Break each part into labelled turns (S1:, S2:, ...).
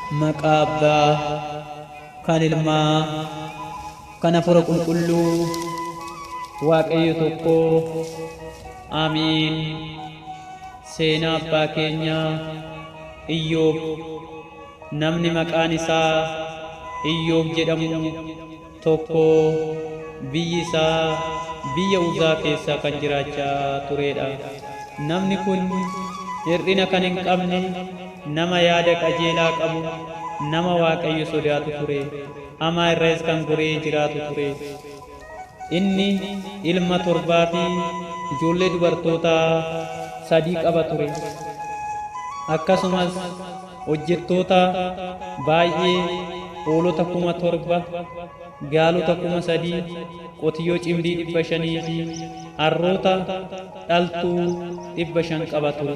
S1: Maqaa Abbaa kan Ilmaa kan Hafuura Qulqulluu Waaqayyo tokko. Amiin. Seenaa abbaa keenyaa Iyyoob. Namni maqaan isaa Iyyoob jedhamu tokko biyyi isaa biyya Uzaa keessa kan jiraachaa turedha. Namni kun hir'ina kan hin qabne, nama yaada qajeelaa qabu, nama Waaqayyo sodaatu ture. Hamaa irraas kan goree jiraatu ture. Inni ilma torbaa fi ijoollee dubartootaa sadii qaba ture. Akkasumas hojjettoota baay'ee, hoolota 7,000, gaalota 3,000, qotiyyoo cimdii 500 fi harroota dhaltuu 500 qaba ture.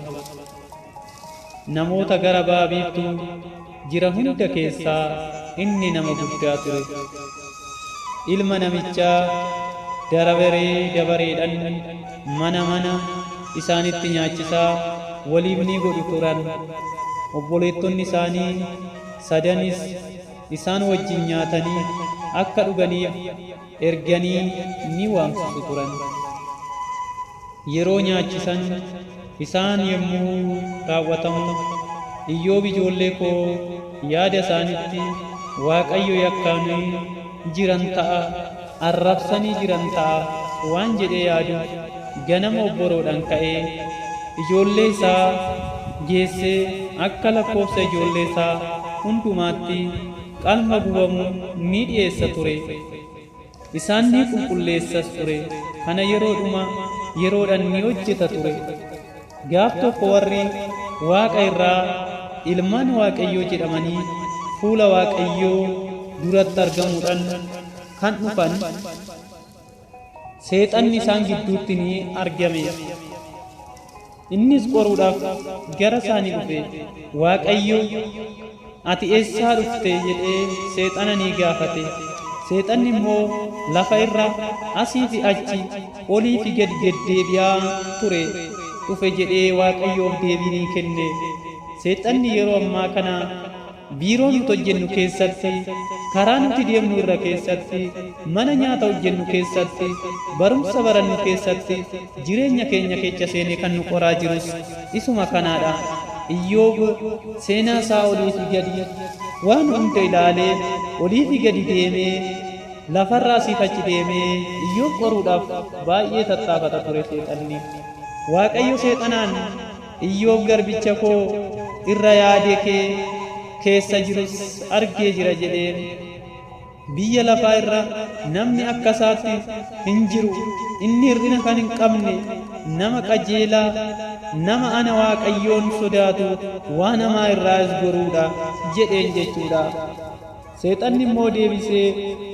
S1: Namoota gara ba'a biiftuu jiran hunda keessaa inni nama guddaa ture. Ilma namichaa dabaree dabareedhaan mana mana isaanitti nyaachisaa waliif ni godhu turan. Obboleettonni isaanii sadanis isaan wajjin nyaatanii akka dhuganiif erganii ni waamsisu turan. Yeroo nyaachisan isaan yommuu raawwatamu, Iyyoob ijoollee koo yaada isaanitti Waaqayyo yakkaanii jiran ta'a, arrabsanii jiran ta'a waan jedhee yaaduuf ganama obboroodhaan ka'ee ijoollee isaa geessee akka lakkoofsa ijoollee isaa hundumaatti qalma gubamu ni dhi'eessa ture. Isaan ni qulqulleessas ture. Kana yeroodhuma yeroodhaan ni hojjeta ture. Gaaf tokko warri Waaqa irraa ilmaan Waaqayyoo jedhamanii fuula Waaqayyoo duratti argamuudhaan kan dhufan, seexanni isaan gidduutti ni argame. Innis qoruudhaaf gara isaanii dhufe. Waaqayyo, Ati eessaa dhufte? jedhee seexana ni gaafate. Seexanni immoo lafa irra asii fi achi, olii fi gadi deddeebi'aa ture dhufe jedhee Waaqayyoof deebii ni kenne. Seexanni yeroo ammaa kana biiroo nuti hojjennu keessatti, karaa nuti deemnu irra keessatti, mana nyaata hojjennu keessatti, barumsa barannu keessatti, jireenya keenya keessa seenee kan nu qoraa jirus isuma kanaadha. Iyyoob seenaa isaa olii fi gadi waan hunda ilaalee, olii fi gadi deemee, lafarraa asiif achi deemee Iyyoob qoruudhaaf baay'ee tattaafata ture seexanni. Waaqayyo seexanaan, Iyyoob garbicha koo irra yaade kee keessa jirus argee jira jedheen. Biyya lafaa irra namni akka isaatti hin jiru. Inni hir'ina kan hin qabne, nama qajeelaa, nama ana Waaqayyoon sodaatu, waan hamaa irraas goruudha jedheen jechuudha. Seexanni immoo deebisee,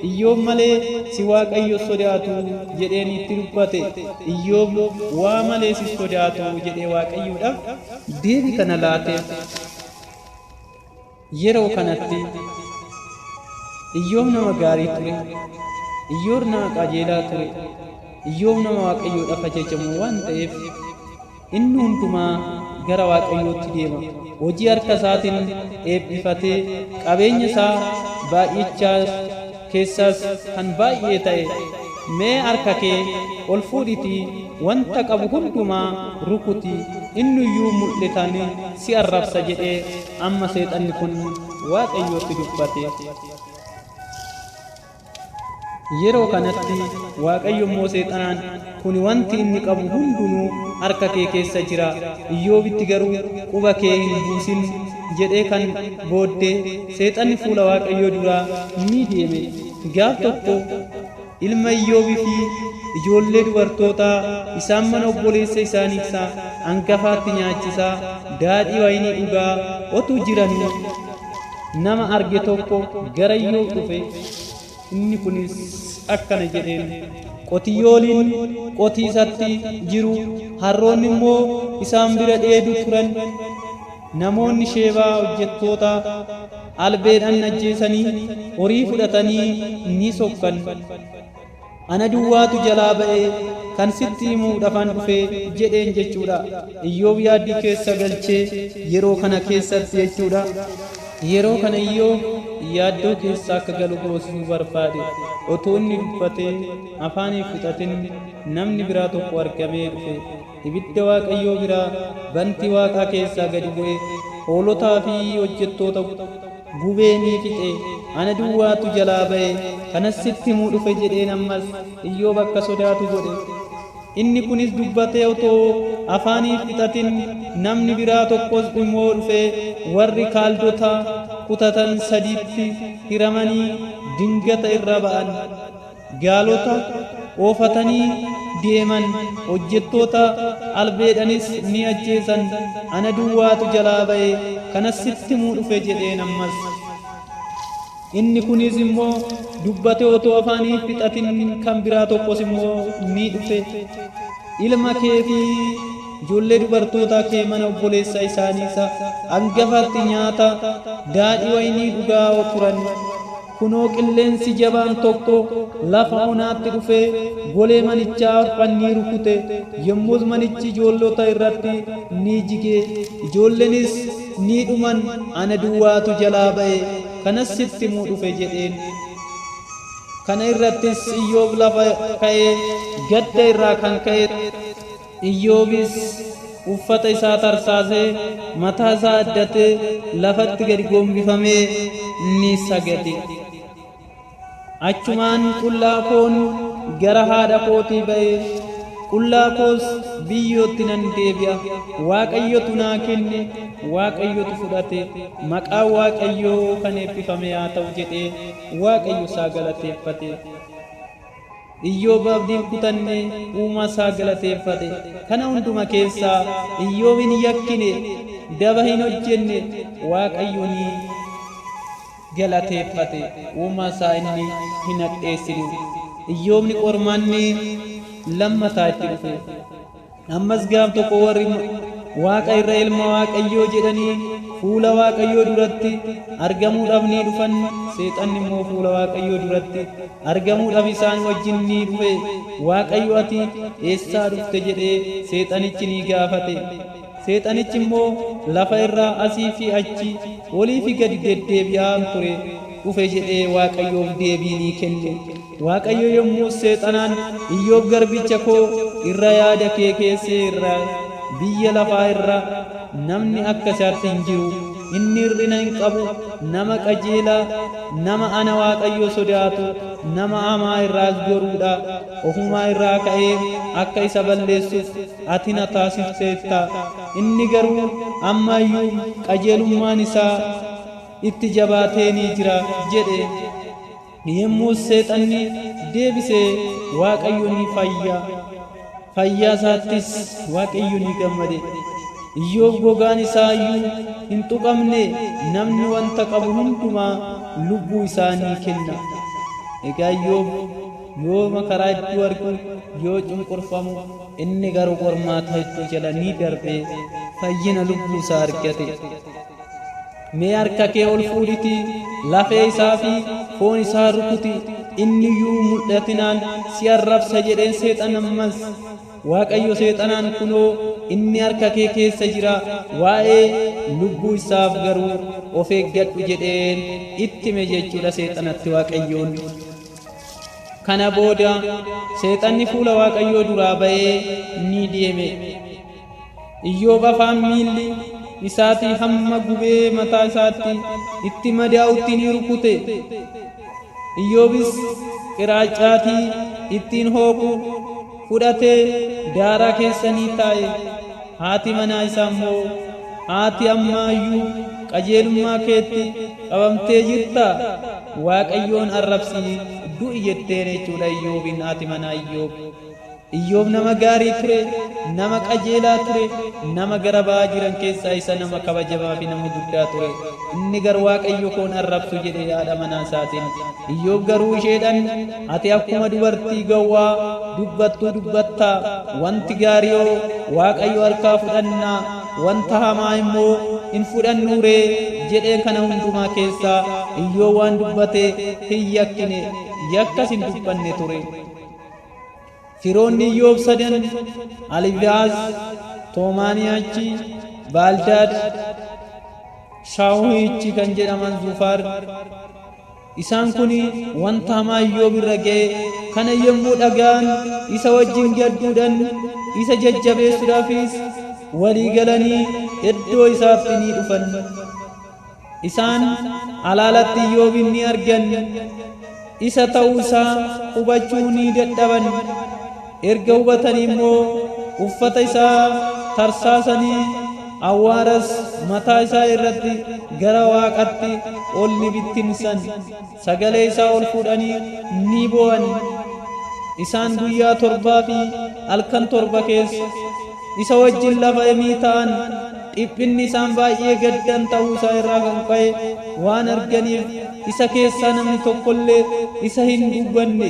S1: Iyyoob malee si Waaqayyo sodaatu jedheen itti dubbate. Iyyoob waa malee si sodaatu jedhee Waaqayyoodhaaf deebii kana laateef. Yeroo kanatti Iyyoob nama gaarii ture. Iyyoob nama qajeelaa ture. Iyyoob nama Waaqayyoodhaaf ajajamu waan ta'eef inni hundumaa gara Waaqayyootti deema. Hojii harka isaatiin eebbifatee qabeenya isaa baay'ichaa keessaas kan baay'ee ta'e, mee harka kee ol fuudhitii wanta qabu hundumaa rukuti, innuyyuu mul'atan si arrabsa jedhee amma seexanni kun Waaqayyootti dubbate. Yeroo kanatti Waaqayyo immoo seexanaan, kuni wanti inni qabu hundinuu harka kee keessa jira, Iyyoobitti garuu quba kee hin buusin jedhee kan booddee seexanni fuula Waaqayyoo duraa ni deeme. Gaaf tokko ilma Iyyoobii fi ijoollee dubartootaa isaan mana obboleessa isaanii isa hangafaatti nyaachisaa daadhii wayinii dhugaa otuu jiranuu nama arge tokko gara Iyyoob dhufe. Inni kunis akkana jedheen, Qotiyyooliin qotiisatti jiru, harroonni immoo isaan bira dheedu turan. Namoonni Sheebaa hojjettoota albeedhaan ajjeesanii horii fudhatanii ni sokkan. Ana duwwaatu jalaa ba'e, kan sitti himuudhaafan dhufe jedheen jechuudha. Iyyoob yaaddii keessa galchee yeroo kana keessatti jechuudha. Yeroo kana Iyyoob yaaddoo keessa akka galu goosisuu barbaade. Otoo inni dubbatee afaanii fixatin namni biraa tokko argamee dhufe. Ibidda Waaqayyoo biraa bantii Waaqaa keessaa gadi bu'e, hoolotaa fi hojjettoota gubee ni fixe. Ana duwwaatu jalaa ba'e, kanas sitti himuu dhufe jedheen ammas Iyyoob akka sodaatu godhe. Inni kunis dubbatee otoo afaanii fixatin namni biraa tokkos immoo dhufe. Warri kaaldota kutatan sadiitti hiramanii dingata irra ba'an. Gaalota oofatanii deeman, hojjettoota albeedhanis ni ajjeesan. Ana duwwaatu jalaa ba'e, kanas sitti himuu dhufe jedheen ammas. Inni kunis immoo dubbate otoo afaanii fixatin kan biraa tokkos immoo ni dhufe. Ilma kee fi ijoollee dubartootaa kee mana obboleessa isaanii isa hangafaatti nyaata daadhii wayinii dhugaa turan. Kunoo qilleensi jabaan tokko lafa onaatti dhufee golee manichaa afran ni rukute. Yommus manichi ijoollota irratti ni jige, ijoolleenis ni dhuman. Ana duwwaatu jalaa ba'e, kanas sitti himuu dhufe jedheen. Kana irrattis Iyyoob lafa ka'ee gadda irraa kan ka'e. Iyyoobis uffata isaa tarsaasee mataa isaa addatee lafatti gadi gombifamee ni sagade. Achumaan qullaa koon gara haadha kootii ba'e, qullaa koos biyyootti nan deebi'a. Waaqayyotu naa kenne, Waaqayyotu fudhate, maqaan Waaqayyoo kan eebbifame haa ta'u jedhee Waaqayyo isaa galateeffate. Iyyoob abdiin kutanne, uumaa isaa galateeffate. Kana hunduma keessaa Iyyoob hin yakkine, daba hin hojjenne, Waaqayyo ni galateeffate. Uumaa isaa inni hin hadheessine. Iyyoobni qormaanni lammataa itti dhufe. Ammas gaaf tokko warri Waaqa irra ilma Waaqayyoo jedhanii fuula Waaqayyoo duratti argamuudhaaf ni dhufan. Seexanni immoo fuula Waaqayyoo duratti argamuudhaaf isaan wajjin ni dhufe. Waaqayyo ati eessaa dhufte jedhee seexanichi ni gaafate. Seexanichi immoo lafa irraa asii fi achi olii fi gadi deddeebi'aan ture dhufe jedhee Waaqayyoof deebii ni kenne. Waaqayyo yommuu seexanaan Iyyoob garbicha koo irra yaada kee keessee irra biyya lafaa irra namni akka isaatti hin jiru. Inni hir'ina hin qabu, nama qajeelaa, nama ana Waaqayyo sodaatu, nama hamaa irraas goruudha. Ofumaa irraa ka'ee akka isa balleessuuf ati na taasifteetta. Inni garuu amma iyyuu qajeelummaan isaa itti jabaatee ni jira jedhe. Yommuu seexanni deebisee Waaqayyo ni fayya. Fayyaa isaattis Waaqayyo ni gammade. Iyyoob gogaan isaa iyyuu hin tuqamne, namni wanta qabu hundumaa lubbuu isaa ni kenna. Egaa Iyyoob yoo makaraa hedduu argu, yoo cunqurfamu, inni garuu qormaata hedduu jala ni darbe, fayyina lubbuu isaa argate. Mee harka kee ol fuudhitii lafee isaa fi foon isaa rukuti, inni iyyuu mul'atinaan si arrabsa jedheen seexan ammas. Waaqayyo seexanaan kunoo inni harka kee keessa jira, waa'ee lubbuu isaaf garuu of eeggadhu jedheen itti hime jechuudha seexanatti Waaqayyoon. Kana booda seexanni fuula Waaqayyoo duraa ba'ee ni deeme. Iyyoob afaan miilli isaatii hamma gubee mataa isaatti itti madaa'utti ni rukute. Iyyoobis qiraacaatii ittiin hooqu fudhatee daaraa keessa ni taa'e. Haati manaa isaa immoo, haati amma iyyuu qajeelummaa keetti qabamtee jirtaa? Waaqayyoon arrabsii du'i jetteen jechuudha Iyyoobin haati manaa Iyyoob. Iyyoob nama gaarii ture, nama qajeelaa ture, nama gara ba'aa jiran keessaa isa nama kabajamaa fi nama guddaa ture. Inni garuu Waaqayyo koon arrabsu jedhe haadha manaa isaatiin. Iyyoob garuu isheedhaan, ati akkuma dubartii gowwaa dubbattuu dubbattaa, wanti gaarii yoo Waaqayyo harkaa fudhannaa, wanta hamaa immoo hin fudhannuuree jedheen. Kana hundumaa keessaa Iyyoob waan dubbate hin yakkine, yakkas hin dubbanne ture. Firoonni Iyyoob sadan Alifaaz, Toomaaniyachi, Baaldaad, Shaawuhichi kan jedhaman Zufaar. Isaan kun wanta hamaa Iyyoob irra ga'e kana yommuu dhaga'an isa wajjin gadduudhaan isa jajjabeessuudhaafis walii galanii iddoo isaatti ni dhufan. Isaan alaalatti Iyyoobin ni argan, isa ta'uu isaa hubachuu ni dadhaban. Erga hubatanii immoo uffata isaa tarsaasanii awwaaras mataa isaa irratti gara waaqatti ol ni bittinsan. Sagalee isaa ol fuudhanii ni boo'an. Isaan guyyaa 7 fi halkan 7 keessa isa wajjin lafa ni ta'an. Dhiphinni isaan baay'ee gaddan ta'uu isaa irraa kan ka'e waan arganiif isa keessaa namni tokkollee isa hin dubbanne.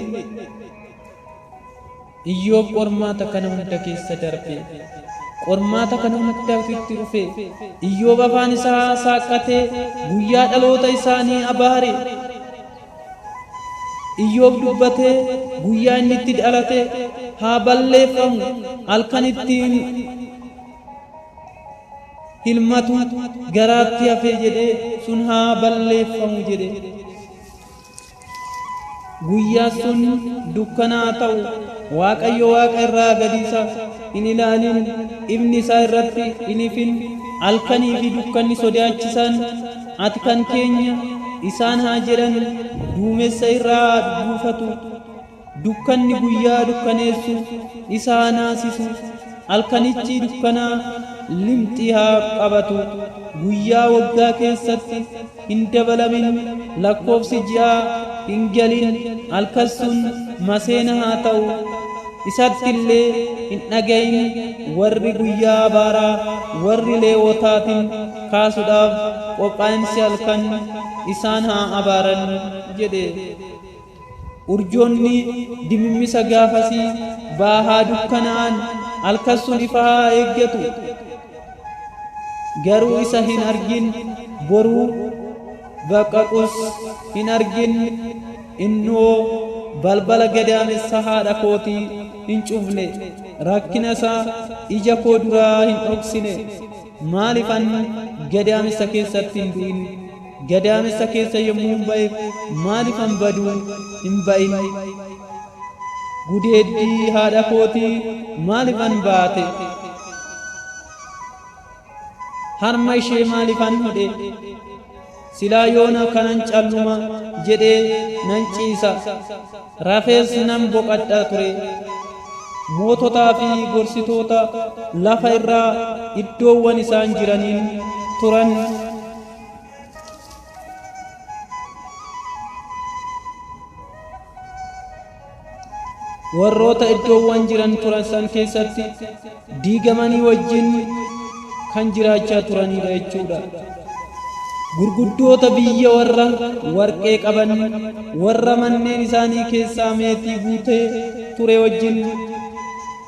S1: Iyyoob qormaata kana hunda keessa darbe. Qormaata kana hundatti dhufe. Iyyoob afaan isaa saaqqatee guyyaa dhaloota isaanii abaare. Iyyoob dubbatee guyyaa inni itti dhalate haa balleeffamu, halkan ittiin hilmatu garaatti hafe jedhee sun haa balleeffamu jedhe. Guyyaa sun dukkanaa ta'u, Waaqayyo waaqa irraa gadi isa hin ilaalin, ifni isaa irratti hin ifin. Halkanii fi dukkanni sodaachisan ati kan keenya isaan haa jedhan, duumessa irraa buufatu. Dukkanni guyyaa dukkaneessu isa haa naasisu, halkanichi dukkanaa limxii haa qabatu. Guyyaa waggaa keessatti hin dabalamin, lakkoofsi ji'aa hin galin, halkan sun maseena haa ta'u. Isatti illee hin dhagayin warri guyyaa abaaraa warri Leewwotaatiin kaasuudhaaf qophaa'insi halkan isaan haa abaaran jedhe. Urjoonni dimimmisa gaafasii baahaa dukkana'an, halkan sun ifa haa eeggatu. Garuu isa hin argin, boruu baqaqus hin argin. Innoo balbala gadaamessa haadha kootii hin cufne, rakkina isaa ija koo duraa hin dhoksine. Maaliifan gadaamessa keessatti hin du'in? Gadaamessa keessa yommuu hin ba'eef maaliifan baduu hin ba'in? Gudeeddii haadha kootii maaliifan baate? Harma ishee maaliifan hodhe? Silaa yoona kanan calluma jedhee nan ciisa, rafees nan boqadha ture. Moototaa fi gorsitoota lafa irraa iddoowwan isaan jiraniin turan. Warroota iddoowwan jiran turan san keessatti diigamanii wajjin kan jiraachaa turanidha jechuudha. Gurguddoota biyya warra warqee qaban, warra manneen isaanii keessaa meetii guutee ture wajjin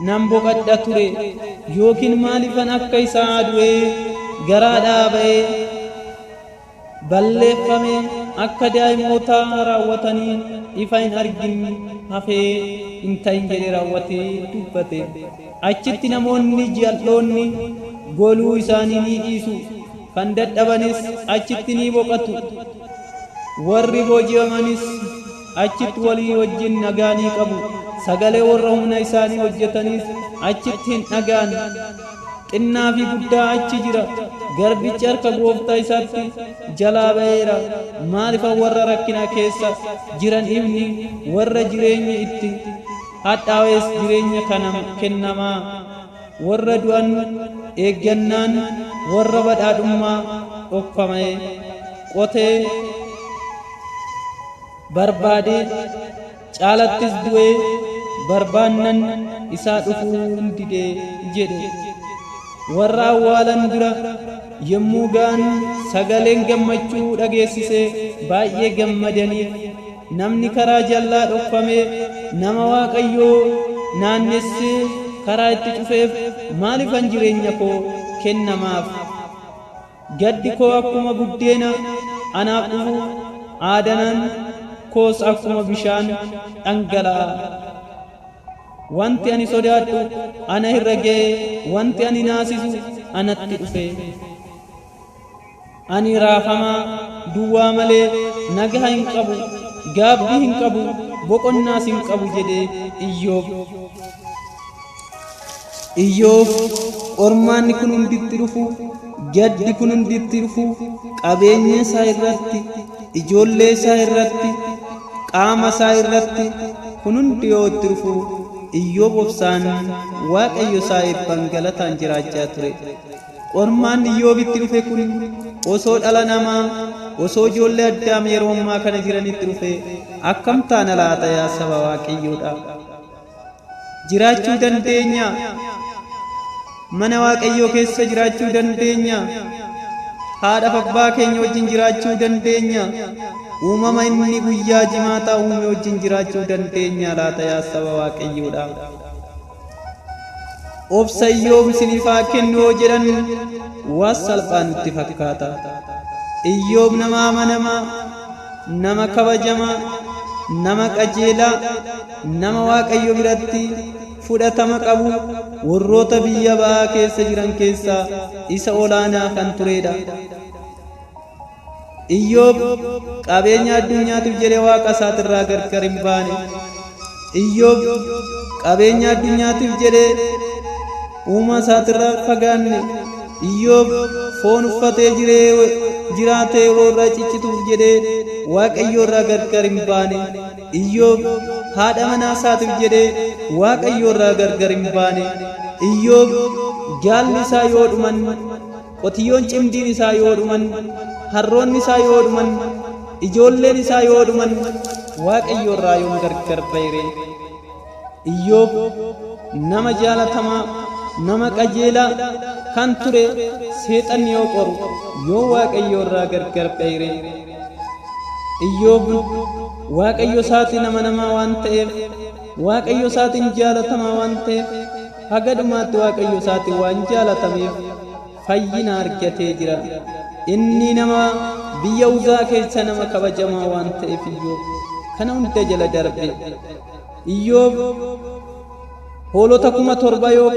S1: nan boqadha ture. Yookiin maaliifan akka isaa du'ee garaadhaa ba'ee balleeffame akka daa'imoota raawwatanii ifa hin argin hafee hin ta'in jedhee raawwatee dubbate. Achitti namoonni jal'oonni goluu isaanii ni dhiisu, kan dadhabanis achitti ni boqatu. Warri booji'amanis achitti walii wajjin nagaa ni qabu. Sagalee warra humna isaanii hojjetanis achitti hin dhaga'an. Xinnaa fi guddaa achi jira. Garbichi harka gooftaa isaatti jalaa ba'eera. Maaliifan warra rakkina keessa jiran ifni, warra jireenyi itti hadhaa'es jireenya kennamaa. Warra du'an eeggannaan, warra badhaadhummaa dhokfame qotee barbaadee caalattis du'ee barbaannan isaa dhufuu dide jedhe. Warra awwaalan bira yommuu ga'an sagaleen gammachuu dhageessisee baay'ee gammadaniif. Namni karaa jallaa dhokfame nama Waaqayyoo naannessee karaa itti cufeef maaliifan jireenya koo kennamaaf? Gaddi koo akkuma buddeena anaaf dhufu, aadanaan koos akkuma bishaan dhangala'a. Wanti ani sodaadhu ana irra ga'e, wanti ani naasisu anatti dhufe. Ani raafamaa duwwaa malee nagaa hin qabu, gaabbii hin qabu, boqonnaas hin qabu jedhe Iyyoob. Iyyoob qormaanni kun hunditti dhufu, gaddi kun hunditti dhufu, qabeenya isaa irratti, ijoollee isaa irratti, qaama isaa irratti kun hundi yoo itti dhufu Iyyoob obsaan Waaqayyo isaa eebban galataan jiraachaa ture. Qormaanni Iyyoobitti dhufe kun osoo dhala namaa, osoo ijoollee Addaam yeroo ammaa kana jiranitti dhufe akkam taana laata yaa saba Waaqayyoodha? Jiraachuu dandeenya? Mana Waaqayyoo keessa jiraachuu dandeenya? Haadhaaf abbaa keenya wajjin jiraachuu dandeenya? Uumama inni guyyaa jimaataa uume wajjin jiraachuu dandeenya laata yaa saba Waaqayyoodha? Obsa Iyyoob isiniif haa kennu yoo jedhan waan salphaa nutti fakkaata. Iyyoob nama amanamaa, nama kabajamaa, nama qajeelaa, nama Waaqayyo biratti fudhatama qabu warroota biyya ba'aa keessa jiran keessaa isa olaanaa kan turedha. Iyyoob qabeenya addunyaatiif jedhee Waaqa isaatirraa gargar hin baane. Iyyoob qabeenya addunyaatiif jedhee uumaa isaatirraa fagaanne. Iyyoob foon uffatee jiree jiraatee yeroo irraa ciccituuf jedhee Waaqayyo irraa gargar hin baane. Iyyoob haadha manaa isaatiif jedhee Waaqayyo irraa gargar hin baane. Iyyoob gaalli isaa yoo dhuman, qotiyyoon cimdiin isaa yoo dhuman, harroonni isaa yoo dhuman, ijoolleen isaa yoo dhuman Waaqayyo irraa yoom gargar ba'ere? Iyyoob nama jaalatamaa, nama qajeelaa kan ture seexanni yoo qoru yoo Waaqayyo irraa gargar ba'ere? Iyyoob Waaqayyo isaatiin amanamaa waan ta'eef, Waaqayyo isaatiin jaalatamaa waan ta'eef, haga dhumaatti Waaqayyo isaatiin waan jaalatameef fayyina argatee jira. Inni nama biyya Uzaa keessa nama kabajamaa waan ta'eef Iyyoob kana hunda jala darbe. Iyyoob hoolota 7,000 yoo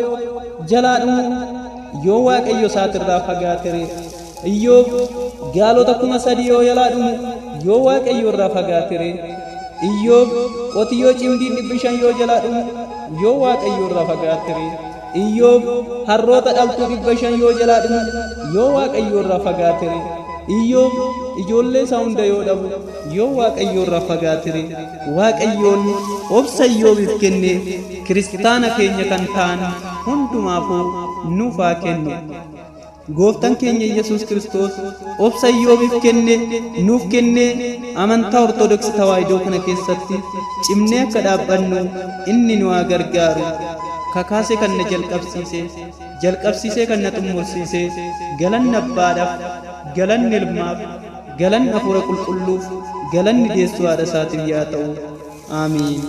S1: jalaa dhumu yoo Waaqayyo isaatirraa fagaatere. Iyyoob gaalota 3,000 yoo jalaa dhumu yoo Waaqayyo irraa fagaatere. Iyyoob qotiyyoo cimdiin 500 yoo jalaa dhumu yoo Waaqayyo irraa fagaatere. Iyyoob harroota dhaltuu 500 yoo jalaa dhumu yoo Waaqayyo irraa fagaatere. Iyyoob ijoollee isaa hunda yoo dhabu yoo Waaqayyo irraa fagaatere. Waaqayyoon obsa Iyyoobiif kenne kiristaana keenya kan ta'an hundumaafuu nuuf haa kennu. Gooftaan keenya Yesuus Kiristoos obsa Iyyoobiif kenne nuuf kenne amantaa Ortodoksii Tawaahidoo kana keessatti cimnee akka dhaabbannu inni nu haa gargaaru. Kakaasee kan na jalqabsiise, jalqabsiisee kan na xumursiise, galanni Abbaadhaaf, galanni Ilmaaf, galanni Hafuura Qulqulluuf, galanni deessuu haadha isaatiif yaa ta'u. Aamiin.